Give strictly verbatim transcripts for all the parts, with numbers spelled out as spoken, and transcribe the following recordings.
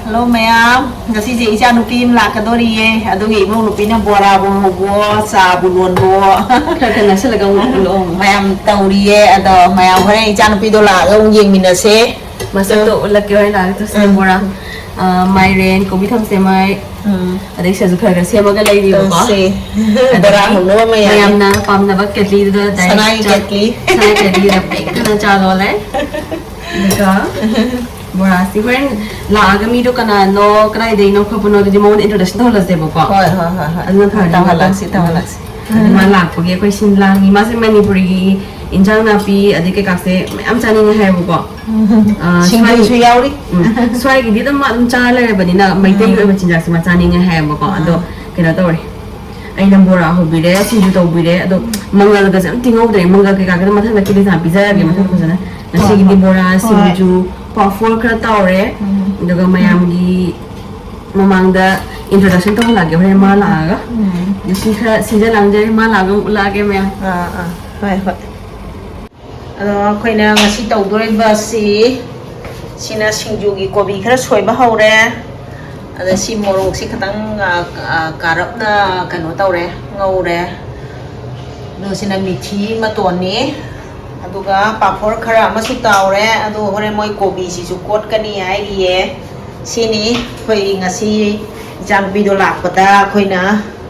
Hello ꯃꯌꯥꯝ, ꯉꯁꯤꯁꯦ ꯏꯆꯥꯅꯨꯄꯤ ꯑꯃ ꯂꯥꯛꯀꯗꯣꯔꯤꯌꯦ꯫ ꯑꯗꯨꯒꯤ ꯏꯃꯧ ꯅꯨꯄꯤꯅ ꯕꯣꯔꯥꯕꯨ ꯍꯧꯕꯣ, ꯆꯥꯕꯨ ꯂꯣꯟꯕꯣ, ꯈꯔ ꯈꯔ ꯅꯛꯁꯜꯂꯒ ꯑꯃꯨꯛ ꯎꯠꯂꯛꯑꯣ꯫ ꯃꯌꯥꯝ ꯇꯧꯔꯤꯌꯦ꯫ ꯑꯗꯣ ꯃꯌꯥꯝ ꯍꯣꯔꯦꯟ ꯏꯆꯥꯅꯨꯄꯤꯗꯣ ꯂꯥꯛꯑꯒ ꯑꯃꯨꯛ ꯌꯦꯡꯃꯤꯟꯅꯁꯦ꯫ ꯃꯁꯛꯇꯣ ꯎꯠꯂꯛꯀꯦ ꯍꯣꯔꯦꯟ ꯂꯥꯛꯑꯒ꯫ ꯇꯨꯁꯦ ꯎꯝ꯫ ꯕꯣꯔꯥ, ꯑ, ꯃꯥꯏꯔꯦꯟ, ꯀꯣꯕꯤ ꯊꯝꯆꯦꯠ ꯃꯥꯏ, ꯎꯝ꯫ ꯑꯗꯩ ꯁꯤꯗꯁꯨ ꯈꯔ ꯈꯔ ꯁꯦꯝꯃꯒ ꯂꯩꯔꯤꯕꯀꯣ꯫ ꯇꯧꯁꯦ꯫ ꯑꯗꯒꯤ ꯕꯣꯔꯥ ꯍꯧꯅꯕ ꯃꯌꯥꯝ꯫ ꯃꯌꯥꯝꯅ ꯄꯥꯝꯅꯕ ꯀꯦꯇꯂꯤꯗꯨꯗ direct ꯁꯅꯥꯒꯤ ꯆꯥ-, ꯀꯦꯇꯂꯤ꯫ ꯁꯅꯥꯒꯤ ꯀꯦꯇꯂꯤꯗ ꯄꯤꯛ ꯊꯟꯅ ꯆꯥ ꯂꯣꯜꯂꯦ꯫ ꯑꯗꯨꯒ ꯕꯣꯔꯥꯁꯤ ꯍꯣꯔꯦꯟ ꯂꯥꯛꯑꯒ ꯃꯤꯗꯣ ꯀꯅꯥꯅꯣ, ꯀꯗꯥꯏꯗꯩꯅꯣ ꯈꯣꯠꯄꯅꯣ, ꯑꯗꯨꯗꯤ ꯃꯉꯣꯟꯗ introduction ꯇꯧꯍꯜꯂꯁꯦꯕꯀꯣ꯫ ꯍꯣꯏ, ꯍꯣꯏ, ꯍꯣꯏ, ꯍꯣꯏ꯫ ꯑꯗꯨꯅ ꯐꯔꯅꯤ꯫ ꯇꯧꯍꯜꯂꯁꯤ, ꯇꯧꯍꯜꯂꯁꯤ꯫ ꯑꯗꯨ ꯃꯥ ꯂꯥꯛꯄꯒꯤ ꯑꯩꯈꯣꯏ ꯁꯤꯟ ꯂꯥꯡꯉꯤ꯫ ꯃꯥꯁꯦ ꯃꯅꯤꯄꯨꯔꯤꯒꯤ ꯏꯟꯖꯥꯡ ꯅꯥꯄꯤ ꯑꯗꯩ ꯀꯩꯀꯥꯁꯦ ꯃꯌꯥꯝ ꯆꯥꯅꯤꯡꯉꯦ ꯍꯥꯏꯌꯦꯕꯀꯣ꯫ ꯑ, ꯁꯤꯡꯖꯨꯁꯨ ꯁ꯭ꯋꯥꯏ-, ꯌꯥꯎꯔꯤ꯫ ꯎꯝ, ꯁ꯭ꯋꯥꯏꯒꯤꯗꯤ ꯑꯗꯨꯝ ꯃꯥ ꯑꯗꯨꯝ ꯆꯥꯔ ꯂꯩꯔꯕꯅꯤꯅ ꯃꯩꯇꯩꯒꯤ ꯎꯝ꯫ ꯑꯣꯏꯕ ꯆꯤꯟꯖꯥꯛꯁꯦ ꯃꯥ ꯆꯥꯅꯤꯡꯉꯦ ꯍꯥꯏꯌꯦꯕꯀꯣ꯫ ꯑꯗꯣ ꯑꯥ꯫ ꯀꯩꯅꯣ ꯇꯧꯔꯦ, ꯑꯩꯅ ꯕꯣꯔꯥ ꯍꯧꯕꯤꯔꯦ, ꯁꯤꯡꯖꯨ ꯇꯧꯕꯤꯔꯦ, ꯑꯗꯣ ꯃꯪꯒꯜꯒꯁꯦ ꯑꯝ ꯇꯤꯡꯍꯧꯗ꯭ꯔꯦ꯫ ꯃꯪꯒꯜ ꯀꯩꯀꯥꯗꯨꯅ ꯃꯊꯪꯗ ꯀꯦꯂꯤ ꯆꯥꯅ ꯄꯤꯖꯔꯒꯦ, ꯎꯝ꯫ ꯃꯊꯪ ꯐꯖꯅ꯫ ꯍꯣꯏ, ꯉꯁꯤꯒꯤꯗꯤ ꯍꯣꯏ꯫ ꯕꯣꯔꯥ, ꯍꯣꯏ꯫ ꯁꯤꯡꯖꯨ, ꯄꯥꯐꯣꯔ ꯈꯔ ꯇꯥꯎꯔꯦ꯫ ꯎꯝ꯫ ꯑꯗꯨꯒ ꯃꯌꯥꯝꯒꯤ ꯃꯃꯥꯡꯗ introduction ꯇꯧꯍꯜꯂꯛꯑꯒꯦ ꯍꯣꯔꯦꯟ ꯃꯥ ꯂꯥꯛꯑꯒ꯫ ꯎꯝ꯫ ꯉꯁꯤ ꯈꯔ ꯁꯤꯟꯖ ꯂꯥꯡꯖꯔꯦ, ꯃꯥ ꯂꯥꯛꯑꯒ ꯑꯃꯨꯛ ꯎꯠꯂꯛꯑꯒꯦ ꯃꯌꯥꯝ꯫ ꯑꯥ, ꯑꯥ꯫ ꯍꯣꯏ, ꯍꯣꯏ꯫ ꯑꯗꯣ ꯑꯩꯈꯣꯏꯅ ꯉꯁꯤ ꯇꯧꯗꯣꯔꯤꯕꯁꯤ, ꯁꯤꯅ ꯁꯤꯡꯖꯨꯒꯤ ꯀꯣꯕꯤ ꯈꯔ ꯁꯣꯏꯕ ꯍꯧꯔꯦ꯫ ꯑꯗ ꯁꯤ ꯃꯣꯔꯣꯛꯁꯤ ꯈꯤꯇꯪ, ꯑ, ꯑ, ꯀꯥꯔꯞꯅ ꯀꯩꯅꯣ ꯇꯧꯔꯦ, ꯉꯧꯔꯦ꯫ ꯑꯗꯣ ꯁꯤꯅ ꯃꯤꯊꯤ ꯃꯇꯣꯟꯅꯤ꯫ ꯑꯗꯨꯒ ꯄꯥꯐꯣꯔ ꯈꯔ ꯑꯃꯁꯨ ꯇꯥꯎꯔꯦ꯫ ꯑꯗꯣ ꯍꯣꯔꯦꯟ ꯃꯣꯏ ꯀꯣꯕꯤꯁꯤꯁꯨ ꯀꯣꯠꯀꯅꯤ ꯍꯥꯏꯔꯤꯌꯦ꯫ ꯁꯤꯅꯤ ꯑꯩꯈꯣꯏ ꯉꯁꯤ ꯏꯆꯥꯅꯨꯄꯤꯗꯣ ꯂꯥꯛꯄꯗ ꯑꯩꯈꯣꯏꯅ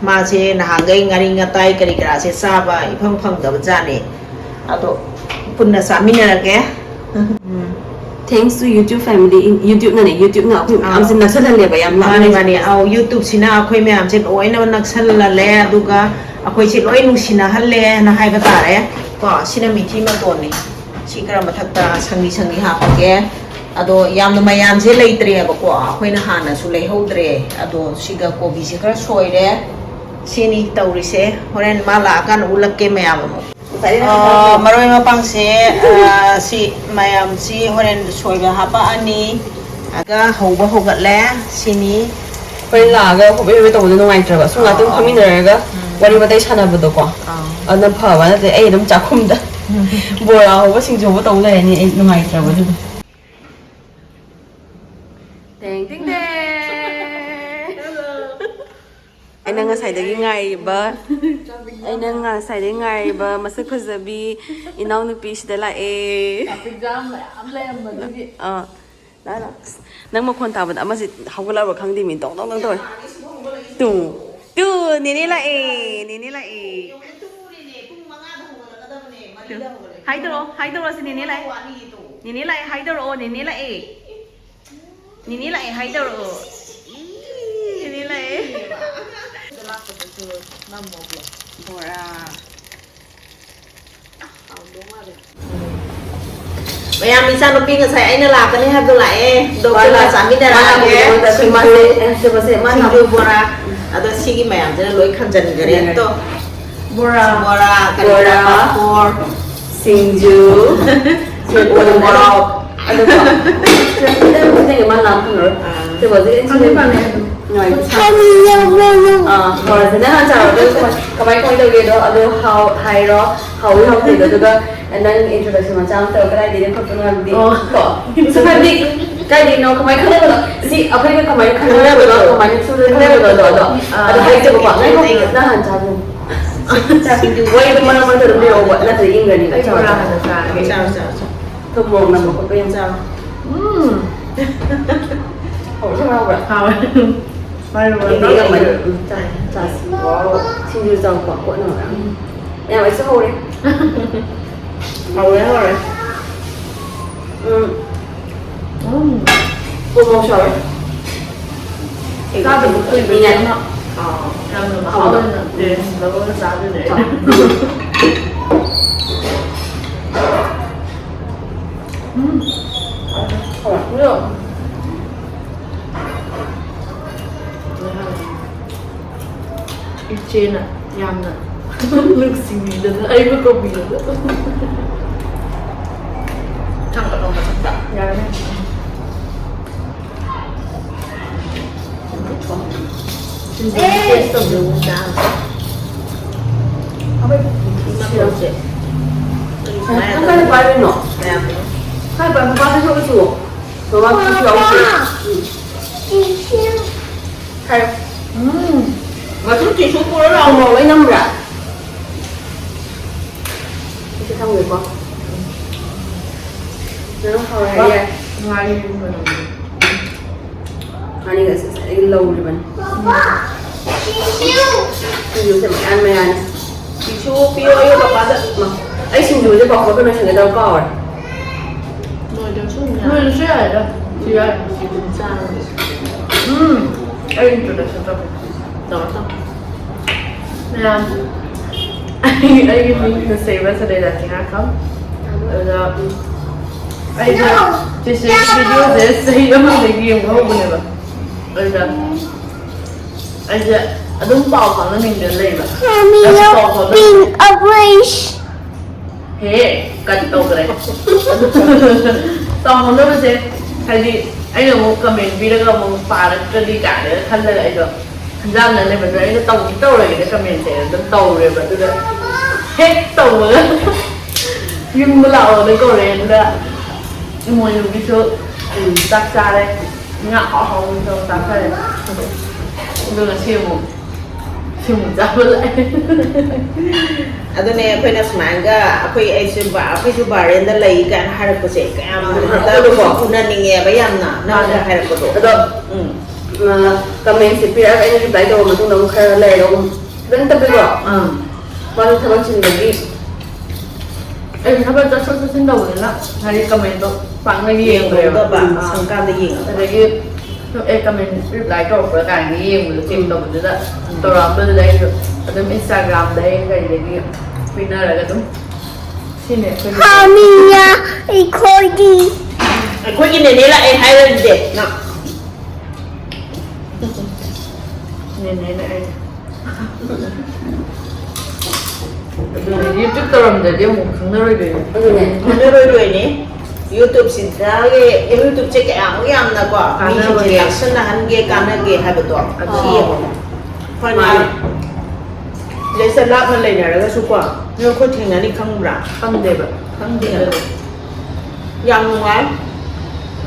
ꯃꯥꯁꯦ ꯅꯍꯥꯟꯈꯩ ꯉꯥꯔꯤ ꯉꯇꯥꯏ ꯀꯔꯤ ꯀꯔꯥꯁꯦ ꯆꯥꯕ ꯏꯐꯪ ꯐꯪꯗꯕ ꯖꯥꯠꯅꯤ꯫ ꯑꯗꯣ ꯄꯨꯟꯅ ꯆꯥꯃꯤꯟꯅꯔꯒꯦ꯫ ꯎꯝ꯫ Thanks to YouTube family꯫ YouTubeꯅꯅꯦ, YouTubeꯅ ꯑꯩꯈꯣꯏ ꯑꯥ꯫ ꯃꯌꯥꯝꯁꯦ ꯅꯛꯁꯜꯍꯜꯂꯦꯕ, ꯌꯥꯝ ꯃꯥꯅꯦ, ꯂꯥꯞꯅ ꯃꯥꯅꯦ꯫ ꯑꯧ, YouTubeꯁꯤꯅ ꯑꯩꯈꯣꯏ ꯃꯌꯥꯝꯁꯦ ꯂꯣꯏꯅꯃꯛ ꯅꯛꯁꯜꯍꯜꯂꯦ, ꯑꯗꯨꯒ ꯑꯩꯈꯣꯏꯁꯦ ꯂꯣꯏ ꯅꯨꯡꯁꯤꯅꯍꯜꯂꯦꯅ ꯍꯥꯏꯕ ꯇꯥꯔꯦ꯫ ꯀꯣ, ꯁꯤꯅ ꯃꯤꯊꯤ ꯃꯇꯣꯟꯅꯤ꯫ ꯁꯤ ꯈꯔ ꯃꯊꯛꯇ ꯁꯪꯂꯤ ꯁꯪꯂꯤ ꯍꯥꯞꯄꯒꯦ꯫ ꯑꯗꯣ ꯌꯥꯝꯅ ꯃꯌꯥꯝꯁꯦ ꯂꯩꯇ꯭ꯔꯦꯕꯀꯣ, ꯑꯩꯈꯣꯏꯅ ꯍꯥꯟꯅꯁꯨ ꯂꯩꯍꯧꯗ꯭ꯔꯦ꯫ ꯑꯗꯣ ꯁꯤꯒ ꯀꯣꯕꯤꯁꯦ ꯈꯔ ꯁꯣꯏꯔꯦ꯫ ꯁꯤꯅꯤ ꯇꯧꯔꯤꯁꯦ꯫ ꯍꯣꯔꯦꯟ ꯃꯥ ꯂꯥꯛꯑꯀꯥꯟꯗ ꯎꯠꯂꯛꯀꯦ ꯃꯌꯥꯝ ꯑꯃꯨꯛ꯫ ꯑ, ꯃꯔꯣꯏ ꯃꯄꯥꯡꯁꯦ, ꯑ, ꯁꯤ ꯃꯌꯥꯝꯁꯤ ꯍꯣꯔꯦꯟ ꯁꯣꯏꯕ ꯍꯥꯄꯛꯑꯅꯤ꯫ ꯑꯗꯨꯒ ꯍꯧꯕ ꯍꯧꯒꯠꯂꯦ꯫ ꯁꯤꯅꯤ꯫ ꯍꯣꯔꯦꯟ ꯂꯥꯛꯑꯒ ꯍꯣꯕꯦ ꯍꯣꯕꯦ ꯇꯧꯕꯗꯣ ꯅꯨꯡꯉꯥꯏꯇ꯭ꯔꯕ꯫ ꯁꯨꯝ ꯉꯥꯛꯇꯪ ꯑꯥ꯫ ꯐꯝꯃꯤꯟꯅꯔꯒ ꯎꯝ꯫ ꯋꯥꯔꯤ ꯋꯥꯇꯥꯏ ꯁꯥꯟꯅꯕꯗꯣꯀꯣ꯫ ꯑꯥ꯫ ꯑꯗꯨꯅ ꯐꯕ ꯅꯠꯇ꯭ꯔꯗꯤ ꯑꯩ ꯑꯗꯨꯝ ꯆꯥꯛꯈꯨꯝꯗ ꯎꯝ꯫ ꯕꯣꯔꯥ ꯍꯧꯕ, ꯁꯤꯡꯖꯨ ꯍꯧꯕ ꯇꯧ ꯂꯩꯔꯅꯤ꯫ ꯑꯩ ꯅꯨꯡꯉꯥꯏꯇ꯭ꯔꯕ ꯑꯗꯨꯗꯣ꯫ ꯇꯦꯡ ꯇꯦꯡ ꯇꯦꯡ꯫ ꯑꯩꯅ ꯉꯁꯥꯏꯗꯒꯤ ꯉꯥꯏꯔꯤꯕ, ꯑꯩꯅ ꯉꯁꯥꯏꯗꯒꯤ ꯉꯥꯏꯔꯤꯕ ꯃꯁꯛ ꯐꯖꯕꯤ ꯏꯅꯥꯎꯅꯨꯄꯤꯁꯤꯗ ꯂꯥꯛꯑꯦ꯫ Traffic jam ꯃꯌꯥꯝ ꯂꯩꯔꯝꯕꯗꯨꯒꯤ꯫ ꯑꯥ, ꯂꯥꯛꯑꯦ, ꯂꯥꯛꯑꯦ꯫ ꯑꯁ, ꯅꯪ ꯃꯈꯣꯟ ꯇꯥꯕꯗ ꯑꯃꯁꯤ ꯍꯧꯒꯠꯂꯛꯑꯕ ꯈꯪꯗꯦ, ꯃꯤ ꯗꯣꯡ ꯗꯣꯡ ꯗꯣꯡ ꯇꯧꯋꯦ꯫ ꯇꯨ, ꯇꯨ, ꯅꯦꯅꯦ ꯂꯥꯛꯑꯦ, ꯅꯦꯅꯦ ꯂꯥꯛꯑꯦ꯫ ꯇꯨ꯫ ꯍꯥꯏꯗꯣꯔꯛꯑꯣ, ꯍꯥꯏꯗꯣꯔꯛꯑꯣ ꯁꯤ ꯅꯦꯅꯦ ꯂꯥꯛꯑꯦ꯫ ꯅꯦꯅꯦ ꯂꯥꯛꯑꯦ, ꯍꯥꯏꯗꯣꯔꯛꯑꯣ, ꯅꯦꯅꯦ ꯂꯥꯛꯑꯦ꯫ ꯅꯦꯅꯦ ꯂꯥꯛꯑꯦ ꯍꯥꯏꯗꯧꯔꯛꯑꯣ꯫ ꯏ, ꯅꯦꯅꯦ ꯂꯥꯛꯑꯦ꯫ ꯁꯤꯗ ꯂꯥꯛꯄꯗꯁꯨ ꯅꯝꯃꯣ vlog꯫ ꯕꯣꯔꯥ꯫ ꯍꯥꯎꯗꯧ ꯃꯥꯜꯂꯦ꯫ ꯃꯌꯥꯝ, ꯏꯆꯥꯅꯨꯄꯤ ꯉꯁꯥꯏ ꯑꯩꯅ ꯂꯥꯛꯀꯅꯤ ꯍꯥꯏꯕꯗꯣ ꯂꯥꯛꯑꯦ꯫ ꯑꯗꯣ ꯃꯥꯅ, ꯄꯨꯟꯅ ꯆꯥꯃꯤꯟꯅꯔꯛꯑꯒꯦ꯫ ꯃꯥꯅ ꯁꯤꯡꯖꯨ, ꯁꯤꯡꯖꯨ, ꯃꯥꯅ ꯁꯤꯡꯖꯨ, ꯕꯣꯔꯥ꯫ ꯑꯗꯣ ꯁꯤꯒꯤ ꯃꯌꯥꯝꯁꯤꯅ ꯂꯣꯏ ꯈꯟꯖꯟꯈꯔꯦ꯫ ꯈꯟꯖꯟꯈꯔꯦ꯫ ꯑꯗꯣ ꯕꯣꯔꯥ꯫ ꯕꯣꯔꯥ, ꯀꯔꯤ ꯕꯣꯔꯥ꯫ ꯀꯔꯥ, ꯄꯥꯐꯣꯔ꯫ ꯁꯤꯡꯖꯨ꯫ ꯁꯤꯡꯖꯨ, ꯃꯣꯔꯣꯛ꯫ ꯑꯗꯨꯒ ꯈꯤꯇꯪ ꯈꯤꯇꯪ ꯃꯥ ꯂꯥꯝ ꯐꯪꯉꯔꯣꯏ꯫ ꯑꯥ꯫ ꯁꯤ ꯍꯧꯖꯤꯛ ꯈꯪꯗꯤ ꯈꯪꯉꯦ ꯑꯗꯨꯝ꯫ ꯅꯨꯡꯉꯥꯏꯇꯦ꯫ ꯑꯥ, ꯕꯣꯔꯥꯁꯦ ꯅꯪ ꯍꯥꯟꯅ ꯆꯥꯔꯣ, ꯑꯗꯨꯒ ꯀꯃꯥꯏ, ꯀꯃꯥꯏ, ꯀꯃꯥꯏ ꯇꯧꯒꯦꯗꯣ ꯑꯗꯨ ꯍꯥꯎ-, ꯍꯥꯏꯔꯣ꯫ ꯍꯥꯎꯏ ꯍꯥꯎꯇꯦꯗꯣ꯫ ꯑꯗꯨꯒ ꯅꯪ introduction ꯃꯆꯥ ꯑꯃ ꯇꯧꯔꯣ, ꯀꯗꯥꯏꯗꯒꯤꯅꯣ ꯈꯣꯠꯄꯅꯣ ꯍꯥꯏꯕꯗꯤ꯫ ꯑꯣ꯫ ꯀꯣ? ꯁꯨꯝ ꯍꯥꯏꯕꯗꯤ ꯀꯥꯏꯗꯒꯤꯅꯣ, ꯀꯃꯥꯏꯅ ꯈꯪꯅꯕꯅꯣ? ꯁꯤ ꯑꯩꯈꯣꯏꯒ ꯀꯃꯥꯏꯅ ꯈꯪꯅꯕꯅꯣ? ꯈꯪꯅꯕꯗꯣ꯫ ꯀꯃꯥꯏꯅ ꯁꯨꯝ ꯈꯪꯅꯕꯗꯣ? ꯑꯗꯣ, ꯑꯥ꯫ ꯑꯗꯣ ꯍꯥꯏꯖꯦꯕꯀꯣ꯫ ꯉꯥꯏꯈꯣ, ꯉꯥꯏꯈꯣ, ꯅꯪ ꯍꯥꯟꯅ ꯆꯥꯈꯣ꯫ ꯋꯥꯔꯤꯗꯣ ꯃꯔꯛ ꯃꯔꯛꯇ ꯑꯗꯨꯝ ꯂꯤꯔꯛꯑꯣꯕ, ꯅꯠꯇ꯭ꯔꯗꯤ ꯏꯪꯒ꯭ꯔꯅꯤꯕ꯫ ꯑꯩ ꯕꯣꯔꯥ ꯍꯥꯟꯅ ꯆꯥꯔꯒꯦ꯫ ꯆꯥꯔꯣ, ꯆꯥꯔꯣ, ꯆꯥꯔꯣ꯫ ꯊꯨꯝ ꯃꯣꯔꯣꯛ ꯅꯝꯕ ꯈꯣꯠꯄ ꯌꯥꯝ ꯆꯥꯔꯣ꯫ ꯎꯝ꯫ ꯍꯥꯎꯕ꯭ꯔꯥ? ꯍꯥꯎꯕ꯭ꯔꯥ? ꯍꯥꯎꯋꯦ꯫ ꯃꯥꯏ ꯃꯔꯣꯟ ꯏꯪꯗꯤ ꯏꯪꯉꯝꯃꯅꯤ꯫ ꯎꯝ, ꯆꯥ-, ꯆꯥꯁꯤ꯫ ꯁꯤꯡꯖꯨ ꯆꯥꯎꯀꯣ, ꯀꯣꯠꯅꯕ꯫ ꯎꯝ꯫ ꯃꯌꯥꯝ ꯑꯩꯁꯨ ꯍꯧꯔꯦ꯫ ꯍꯥꯎꯔꯦ, ꯍꯥꯎꯔꯦ꯫ ꯎꯝ꯫ ꯎꯝ꯫ ꯄꯣꯛ ꯄꯣꯛ ꯁꯥꯎꯔꯦ꯫ ꯆꯥꯗꯕ ꯀꯨꯏꯕꯅꯤꯅ꯫ ꯃꯤꯅ꯫ ꯑꯥ꯫ ꯌꯥꯝꯅ ꯍꯥꯎꯕꯗꯣ꯫ ꯃꯍꯥꯎ ꯂꯩꯅ taste ꯂꯧꯔꯒ ꯆꯥꯗꯣꯏꯅꯦ꯫ ꯆꯥꯎ꯫ ꯎꯝ꯫ ꯍꯣꯏ꯫ ꯑꯗꯣ ꯏꯆꯦꯅ ꯌꯥꯝꯅ ꯅꯨꯡꯁꯤꯕꯤꯗꯅ ꯑꯩꯕꯨ ꯀꯧꯕꯤꯕꯗꯣ꯫ ꯊꯥꯡꯒꯠꯂꯣ ꯃꯊꯛꯇ꯫ ꯌꯥꯔꯦ꯫ ꯁꯤꯡꯖꯨꯒꯤ taste ꯇꯧꯕꯤꯌꯨ꯫ ꯃꯇꯣꯟꯁꯦ꯫ ꯅꯪ ꯀꯥꯏꯗ ꯄꯥꯏꯔꯨꯏꯅꯣ? ꯃꯌꯥꯝꯗꯣ꯫ ꯀꯥꯏ ꯄꯥꯏ-, ꯃꯄꯥꯟꯗ ꯊꯣꯛꯑꯁꯨ꯫ ꯃꯃꯥ ꯀꯩꯁꯨ ꯌꯥꯎꯗꯦ꯫ ꯍꯥꯏꯔꯣ꯫ ꯎꯝ꯫ ꯃꯇꯨꯝ ꯇꯤꯁꯨ ꯄꯨꯔ ꯂꯥꯛꯑꯣ꯫ ꯃꯣꯔꯣꯛ ꯂꯣꯏ ꯅꯝꯕ꯭ꯔꯥ? ꯑꯩꯁꯦ ꯊꯝꯒꯦꯀꯣ꯫ ꯅꯪ ꯍꯥꯎꯔꯦ ꯍꯥꯏꯌꯦ꯫ ꯉꯥꯔꯤ ꯃꯅꯝ꯫ ꯉꯥꯔꯤꯒꯁꯦ ꯉꯁꯥꯏꯗꯒꯤ ꯂꯧꯔꯤꯕꯅꯤ꯫ ꯁꯤꯡꯖꯨꯁꯦ ꯃꯌꯥꯟ ꯃꯌꯥꯟ꯫ ꯇꯤꯁꯨ ꯄꯤꯌꯣ ꯑꯩ ꯄꯄꯥꯗ꯫ ꯃꯥ, ꯑꯩ ꯁꯤꯡꯖꯨꯁꯦ ꯄꯥꯐꯣꯔꯒ ꯅꯣꯏꯁꯤꯟꯒꯗꯕ ꯀꯥꯎꯔꯦ꯫ ꯅꯣꯏꯗꯁꯨ ꯌꯥꯏ꯫ ꯅꯣꯏꯗꯁꯨ ꯌꯥꯏꯗ꯫ ꯁꯤ ꯌꯥꯏ꯫ ꯁꯤ ꯑꯗꯨꯝ ꯆꯥꯔꯁꯤ꯫ ꯎꯝ꯫ ꯑꯩ introduction ꯇꯧꯒꯦ꯫ ꯇꯧꯔꯣ, ꯇꯧꯔꯣ꯫ ꯃꯌꯥꯝ, ꯑꯩ, ꯑꯩꯒꯤ ꯃꯤꯡ ꯅꯁꯦꯕ ꯁꯗꯦꯗꯥ ꯆꯤꯡꯉꯥꯈꯝ꯫ ꯑꯗꯨꯗ ꯑꯩꯁꯦ ꯆꯦꯆꯦꯒꯤ videoꯁꯦ ꯆꯍꯤ ꯑꯃꯗꯒꯤ ꯌꯦꯡꯕ ꯍꯧꯕꯅꯦꯕ꯫ ꯑꯗꯨꯗ ꯑꯩꯁꯦ ꯑꯗꯨꯝ ꯄꯥꯎ ꯐꯥꯎꯅꯅꯤꯡꯗꯅ ꯂꯩꯕ꯫ ꯑꯁ, ꯄꯥꯎ ꯐꯥꯎꯅ- ꯍꯦ, cut ꯇꯧꯈ꯭ꯔꯦ꯫ ꯇꯧꯍꯧꯅꯕꯁꯦ, ꯍꯥꯏꯗꯤ ꯑꯩꯅ ꯑꯃꯨꯛ comment ꯄꯤꯔꯒ ꯑꯃꯨꯛ ꯄꯥꯔꯛꯇ꯭ꯔꯗꯤ ꯀꯥꯏꯅ ꯈꯜꯂꯒ ꯑꯩꯗꯣ ꯈꯟꯖꯥꯟꯅ ꯂꯩꯕꯗꯣ ꯑꯩꯅ ꯇꯧꯗꯤ ꯇꯧꯔꯒꯦꯅ commentꯁꯦ ꯑꯗꯨꯝ ꯇꯧꯔꯦꯕ꯫ ꯑꯗꯨꯒ ꯍꯦꯛ ꯇꯧꯕꯒ ꯌꯨꯝꯗ ꯂꯥꯛꯑꯣꯅ ꯀꯧꯔꯛꯑꯦ꯫ ꯑꯗꯨꯒ ꯏꯃꯣꯏꯅꯨꯒꯤꯁꯨ, ꯎꯝ, ꯆꯥꯛ ꯆꯥꯔꯦ꯫ ꯉꯥ ꯑꯍꯥꯎ ꯑꯍꯥꯎꯕ ꯊꯣꯡ ꯆꯥꯊꯔꯦ꯫ ꯑꯗꯨꯒ ꯉꯁꯤ ꯑꯃꯨꯛ ꯁꯤꯡꯖꯨ ꯆꯥꯕ ꯂꯥꯛꯑꯦ꯫ ꯑꯗꯨꯅꯦ ꯑꯩꯈꯣꯏꯅ ꯁꯨꯃꯥꯏꯅꯒ ꯑꯩꯈꯣꯏ, ꯑꯩꯁꯨ ꯕꯥ-, ꯑꯩꯈꯣꯏꯁꯨ ꯕꯥꯔꯦꯟꯗ ꯂꯩ ꯀꯥꯏꯅ ꯍꯥꯏꯔꯛꯄꯁꯦ ꯀꯌꯥꯝ ꯎꯝ, ꯍꯟꯗꯛ ꯑꯩꯈꯣꯏꯁꯨ ꯎꯅꯅꯤꯡꯉꯦꯕ ꯌꯥꯝꯅ ꯅꯪꯅ ꯃꯥꯅꯦ꯫ ꯍꯥꯏꯔꯛꯄꯗꯣ꯫ ꯑꯗꯣ, ꯎꯝ꯫ ꯑ, commentꯁꯦ ꯄꯤꯔꯛꯑꯒ ꯑꯩꯅ reply ꯇꯧꯔ ꯃꯇꯨꯡꯗ ꯑꯃꯨꯛ ꯈꯔ ꯂꯩꯔꯒ ꯑꯃꯨꯛ ꯈꯤꯇꯪ ꯇꯞꯄꯤꯀꯣ? ꯑꯥ꯫ ꯃꯥꯁꯨ ꯊꯕꯛ ꯆꯤꯟꯕꯒꯤ꯫ ꯑꯩ ꯊꯕꯛ ꯆꯠꯊꯣꯛ ꯆꯠꯁꯤꯟ ꯇꯧꯕꯅꯤꯅ ꯍꯥꯏꯗꯤ commentꯗꯣ ꯄꯥꯛꯅ ꯌꯦꯡꯗ꯭ꯔꯦꯕ꯫ ꯌꯦꯡꯍꯧꯗꯕ, ꯑꯥ꯫ ꯁꯪꯀꯥꯟꯗ ꯌꯦꯡꯉꯒ꯫ ꯑꯗꯒꯤ ꯑꯦ comment reply ꯇꯧꯔꯛꯄ꯭ꯔꯥ ꯀꯥꯏꯅ ꯌꯦꯡꯕꯗꯣ check ꯎꯝ꯫ ꯇꯧꯕꯗꯨꯗ ꯎꯝ꯫ ꯇꯧꯔꯛꯑꯝꯕꯗꯨꯗ ꯑꯩꯁꯨ ꯑꯗꯨꯝ Instagramꯗꯩ ꯀꯩꯗꯒꯤ ꯄꯤꯅꯔꯒ ꯑꯗꯨꯝ ꯁꯤꯅꯦ ꯑꯩꯈꯣꯏꯒꯤ ꯍꯥꯃꯤꯌꯥ ꯑꯩꯈꯣꯏꯒꯤ꯫ ꯑꯩꯈꯣꯏꯒꯤ ꯅꯦꯅꯦ ꯂꯥꯛꯑꯦ ꯍꯥꯏꯔꯗꯤ ꯅꯪ꯫ ꯅꯦꯅꯦꯅꯦ ꯑꯩ꯫ ꯑꯗꯨꯅꯦ, YouTube ꯇꯧꯔꯝꯗ꯭ꯔꯗꯤ ꯑꯃꯨꯛ ꯈꯪꯅꯔꯣꯏꯗꯣꯏꯅꯦ꯫ ꯑꯗꯨꯅꯦ꯫ ꯈꯪꯅꯔꯣꯏꯗꯣꯏꯅꯦ꯫ YouTubeꯁꯤꯗꯒꯤ, YouTubeꯁꯦ ꯀꯌꯥꯃꯨꯛ ꯌꯥꯝꯅꯀꯣ, ꯀꯥꯟꯅꯕꯒꯦ꯫ ꯃꯤꯁꯤꯡꯁꯦ ꯇꯥꯛꯁꯤꯟꯅꯍꯟꯒꯦ, ꯀꯥꯟꯅꯒꯦ ꯍꯥꯏꯕꯗꯣ꯫ ꯑꯗꯣ꯫ ꯁꯤ ꯌꯦꯡꯉꯣ꯫ ꯑꯩꯈꯣꯏꯅ ꯃꯥꯅꯦ꯫ ꯁꯤꯗꯩꯁꯤꯗ ꯂꯥꯞꯅ ꯂꯩꯅꯔꯒꯁꯨꯀꯣ, ꯅꯣꯏ ꯑꯩꯈꯣꯏ ꯊꯦꯡꯅꯅꯤ ꯈꯪꯕ꯭ꯔꯥ? ꯈꯪꯗꯦꯕ꯫ ꯈꯪꯗꯦ꯫ ꯑꯗꯨꯅꯦ꯫ ꯌꯥꯝ ꯅꯨꯡꯉꯥꯏ꯫